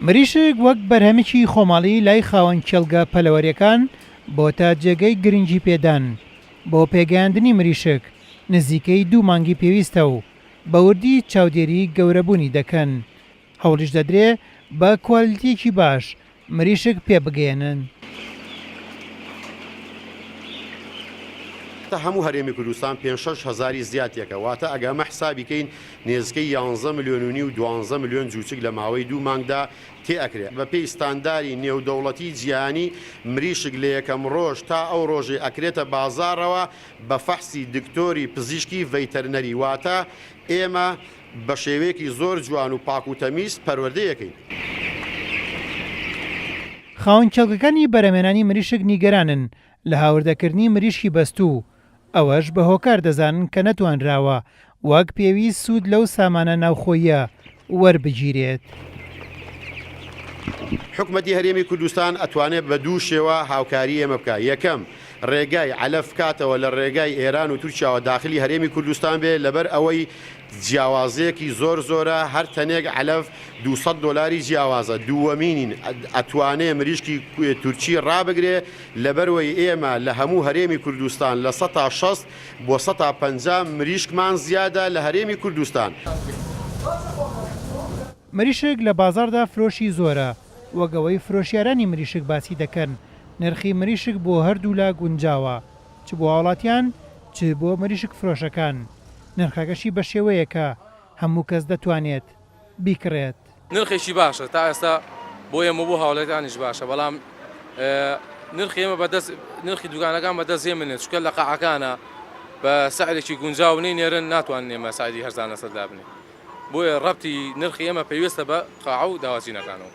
مریشک وەک بەرهەمێکی خۆماڵی لای خاوەن کێڵگە پەلەوەریەکان بۆتە جێگەی گرنگی پێدان، بۆ پێگەیاندنی مریشک نزیکەی دوو مانگی پێویستە و بە وردی چاودێری گەورەبوونی دەکەن، هەوڵیش دەدرێ بە کوالیتیەکی باش مریشک پێ بگەیەنن. تا هەموو هەرێمی کوردستان پێنج شەش هەزاری زیاتێکە واتە ئەگە ئەمە حسابی کەین نێزکەی یانزە ملیۆن و نیو دوانزە ملیۆن جوچک لە ماوەی دوو مانگدا تێ ئەکرێ. بە پێی ستانداری نێودەوڵەتی جیهانی مریشک لە یەکەم ڕۆژ تا ئەو ڕۆژەی ئەکرێتە بازاڕەوە بە فەحسی دکتۆری پزیشکی ڤەیتەرنەری واتە ئێمە بە شێوەیەکی زۆر جوان و پاک و تەمیز پەروەردەی ئەکەین. خاوەن کێڵگەکانی بەرهەمهێنانی مریشک نیگەرانن لە هاوردەکردنی مریشکی بەستوو، ئەوەش بە هۆکار دەزانن کە نەتوانراوە وەک پێویست سوود لەو سامانە ناوخۆییە وەربگیرێت. حکومەتی هەرێمی کوردستان ئەتوانێت بە دوو شێوە هاوکاری ئێمە بکات، یەکەم، ڕێگای عەلەف بکاتەوە لە ڕێگای ئێران و تورکیاوە داخلی هەرێمی کوردستان بێ، لەبەر ئەوەی جیاوازیەکی زۆر زۆرە هەر تەنێک عەلەف 200 دۆلاری جیاوازە، دووەمینین ئەتوانێ مریشکی تورکی ڕابگرێ، لەبەروەی ئێمە لە هەموو هەرێمی کوردستان لە سەتا 60 بۆ سەتا 50 مریشکمان زیادە لە هەرێمی کوردستان. مریشک لە بازاڕدا فرۆشی زۆرە، وەک ئەوەی فرۆشیارانی مریشک باسی دەکەن، نرخی مریشک بۆ هەردوولا گونجاوە، چ بۆ هاوڵاتیان چ بۆ مریشک فرۆشەکان، نرخەکەشی بەشێوەیەکە هەموو کەس دەتوانێت بیکڕێت. نرخێکی باشە تا ئێستا بۆ ئێمە بۆ هاوڵاتیانیش باشە بەڵام نرخی ئێمە بەدەست نرخی دوکانەکان بەدەست ئێمە نیە چونکە لە قاعەکانە بە سعرێکی گونجاو نەی نێرن ناتوانن ئێمە سعری هەرزان لەسەر دابنێ بۆیە ڕەبتی نرخی ئێمە پەیوەستە بە قاعە و داواچینەکانەوە.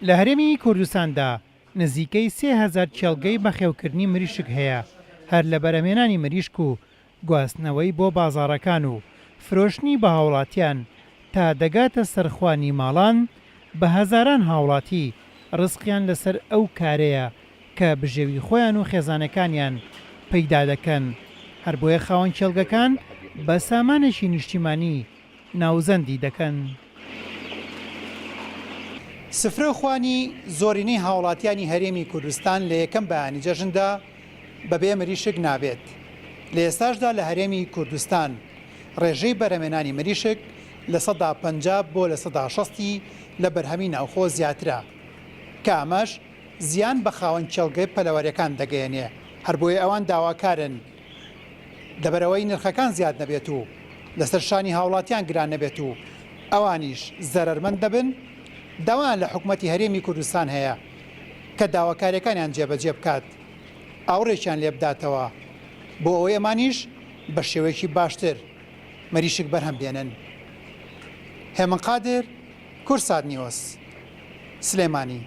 لە هەرێمی کوردستاندا نزیکەی 3000 کێڵگەی بەخێوکردنی مریشک هەیە، هەر لە بەرهەمهێنانی مریشک و گواستنەوەی بۆ بازاڕەکان و فرۆشتنی بە هاوڵاتیان تا دەگاتە سەر خوانی ماڵان، بە هەزاران هاوڵاتی ڕزقیان لەسەر ئەو کارەیە کە بژێوی خۆیان و خێزانەکانیان پەیدا دەکەن، هەر بۆیە خاوەن کێڵگەکان بە سامانێکی نیشتیمانی ناوزەندی دەکەن. سفرە و خوانی زۆرینەی هاوڵاتیانی هەرێمی کوردستان لە یەکەم بەیانی جەژندا بەبێ مریشک نابێت، لە ئێستاشدا لە هەرێمی کوردستان ڕێژەی بەرهەمێنانی مریشک 50% بۆ 60% ی لە بەرهەمی ناوخۆ زیاترە، کە ئەمەش زیان بە خاوەن کێڵگە پەلەوەریەکان دەگەیەنێ، هەربۆیە ئەوان داواکارن لەبەرئەوەی نرخەکان زیاد نەبێت و لەسەر شانی هاوڵاتیان گران نەبێت و ئەوانیش زەرەرمەند نەبن، داوایان لە حکومەتی هەرێمی کوردستان هەیە کە داواکاریەکانیان جێبەجێ بکات ئاوڕێکیان لێبداتەوە بۆ ئەوەی ئەمانیش بە شێوەیەکی باشتر مریشک بەرهەم بێنن. هێمن قادر، کوردسات نیوز، سلێمانی.